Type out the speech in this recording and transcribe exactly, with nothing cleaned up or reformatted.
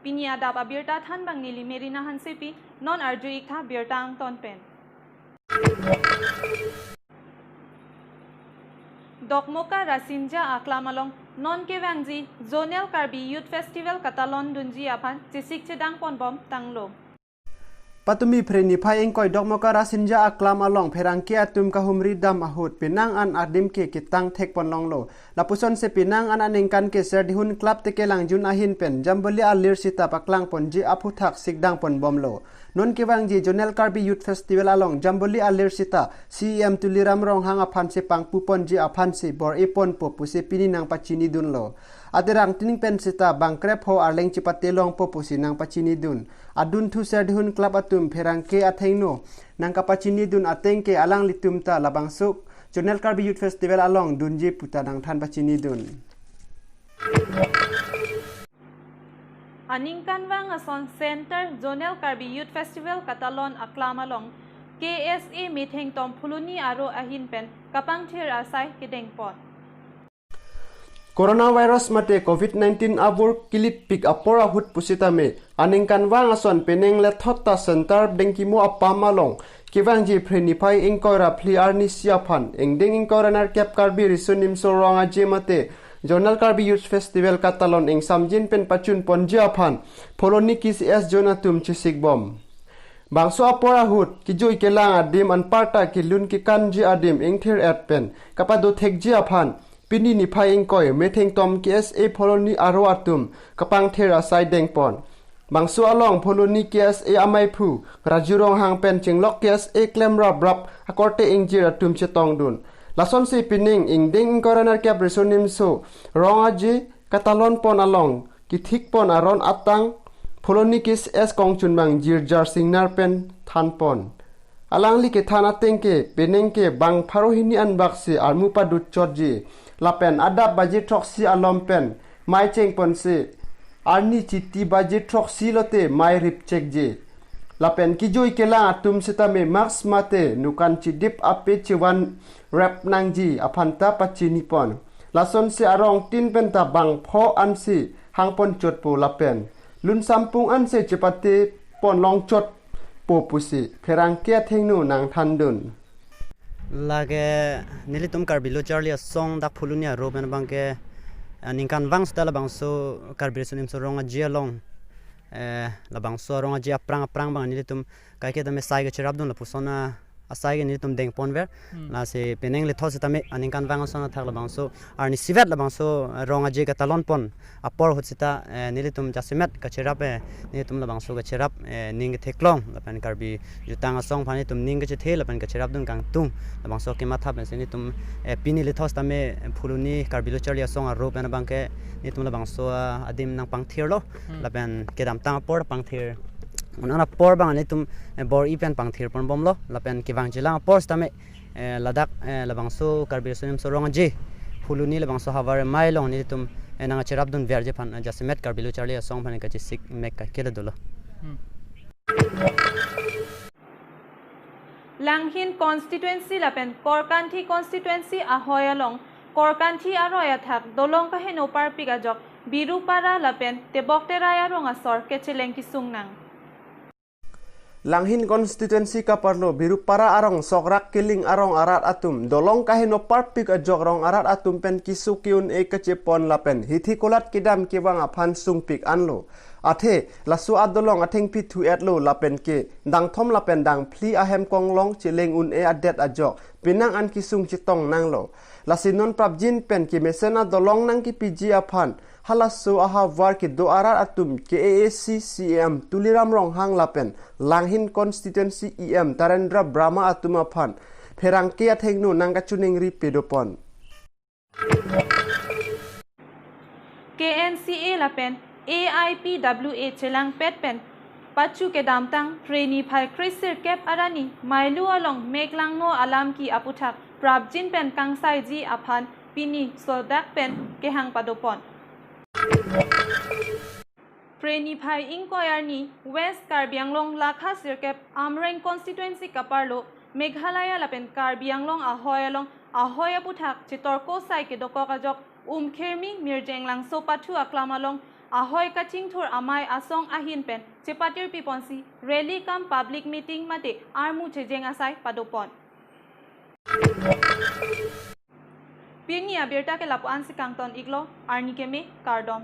Pini adap abirta thanbang neli Merina Hansepi, non arju-ik tha birta angton pen. Dokmoka Rasinja aklam along non kevangji Zonal Karbi Youth Festival katalon dunji aphan chesik chedang ponbom tanglo. Patumi Phre niphai ingkoi Dokmoka Rasinja aklam along pherangke atum kahumri dam ahut penang an adim ke ketang thek pon longlo. Lapuson si penang an aningkan ke Serdihun Club Tekelangjun ahin pen Jamboli alir sita paklang ponji aphuthak sikdang ponbomlo. Non kevangji Zonal Karbi Youth Festival along Jamboli alir sita C E M Tuliram Ronghang aphan si pangpu ponji aphan si bor-i ponpo pusi pini nangpachini dunlo. Aterang tining pen sita bang krepho arleng chepate longpo pusi nangpachini dun. Adunthu Serdihun Club atum pherangke athengno nangkapachini dun ateng ke alanglitum ta labangso Zonal Karbi Youth Festival along dunji puta nangthan pachini dun. Aningkanvang ason Center Zonal Karbi Youth Festival katalon aklam along K S A methengtom Phuloni aro ahin pen kapangthir asai kedengpon. Coronavirus mate covid nineteen abur kilitpik apor ahut pusitame aningkanvang ason penang lethot ta center dengkimo apam along kevangji Phre niphai ingkoi ra phli arni isi aphan ingdeng ingkoi ra nerkep Karbi Riso Nimso Rong Aje mate Zonal Karbi Youth Festival katalon ingsamjin pen pachun ponji aphan Phuloni K S A zone atum chesikbom. Bangso apor ahut kejui kelang adim anparta kelun kekanji adim ingthir-et pen kapado thekji aphan pini niphai ingkoi methengtom K S A Phuloni aro atum kapangthir asai dengpon. Bangso along Phuloni K S A amaiphu Raju Ronghang pen chinglok K S A klemraprap akorte ingjir atum chetongdun. Lasonsi pining ingdeng ingkoi ra nerkep Riso Nimso Rong Aje katalon pon along kethik pon aron atang Phuloni K S A kongchunbang Jirjar Singnar pen than pon. Alangli kethan ateng ke penang ke bang pharo hini anbak si armu padut chotji. Lapen adap baji throksi alom pen mei chengponsi arni chiti baji throksi lote mei ripchekji. Lapen kejui kelang atum sitame mask mate nukan chidip ape chevan rep nangji aphan ta pachini pon. Lasonsi arong tin pen ta bang pho ansi hangpon chotpo lapen lun sampung ansi chepate pon long chotpo pusi pherangke athengno nangthandun. Lake nelitum Karbi Lo Charli Asong dak Phuloni aro pen abang ke, eh, ningkanvang seta labangso Karbi Riso Nimso Rong Aje along, eh, labangso Rong Aje aphrang aphrang abang nelitum kaike tame sai kacherapdun lapuson asai ke nelitum dengponver. Hmm. Lasi penang lethot sitame aningkanvang ason athak labangso arni isivet labangso, eh, Rong Aje katalon pon apor ahut seta, eh, nelitum jasemet kacherap, eh, nelitum labangso kacherap, eh, ning ketheklong lapen Karbi jutang asong aphan nelitum ning kachethe lapen kacherapdun kangtung labangso kematha pensi nelitum, eh, pini lethot sitame Phuloni Karbi Lo Charli Asong aro pen abang ke nelitum labangso, ah, adim nangpangthirlo. Hmm. Lapen kedamtang apor pangthir. Unan apor abang nelitum, eh, bor-i pen pangthir ponbomlo. Lapen kevangjilang apor sitame, eh, ladak, eh, labangso Karbi Riso Nimso Rong Aje Phuloni labangso havar mei along nelitum, eh, nangcherapdunverji aphan, eh, jasemet Karbi Lo Charli Asong aphan kachesik mek kaiketa dolo. Hmm. Langhin constituency lapen Korkanthi constituency ahoi along Korkanthi aroi athak dolong kaheno parpik ajok Birupara lapen Tebokterai arong asor kecheleng kesung nang. Langhin constituency kaparlo Birupara arong Sokrak Kiling arong arat atum dolong kaheno parpik ajok rong arat atum pen keso ke-un-e kachepon lapen hithi kolat kedam kevang aphan sungpik anlo. Athe laso adolong athengpi thu-etlo lapen ke dangthom lapen dangphli ahem konglong cheleng un-e adet ajok penang an kesung chetong nanglo. Lasi non prapjin pen kemesen adolong nangkepiji aphan halaso ahavar kedo arat atum K A A C C E M Tuliram Ronghang lapen Langhin constituency E M Tarendra Brahma atum aphan pherangke athengno nangkachiningri pedopon. K N C A lapen A I P W A chelangpet pen pachu kedamtang Phre niphai kresirkep arni Mailu along meklangno alam ke aputhak prapjin pen kangsaiji aphan pini sodak pen kehang padopon. Phre niphai ingkoi arni West Karbi Anglong lakha sirkep Amreng constituency kaparlo Meghalaya lapen Karbi Anglong ahoi along ahoi aputhak chetorko sai kedokok ajok Umkhirmi Mirjeng Langso pathu aklam along Ahoi kachingthur amei asong ahin pen chepatirpi ponsi rally cum public meeting mate armu chejeng asai padopon. Pini abirta ke lapu-an si kangton iklo, arni keme, kardom.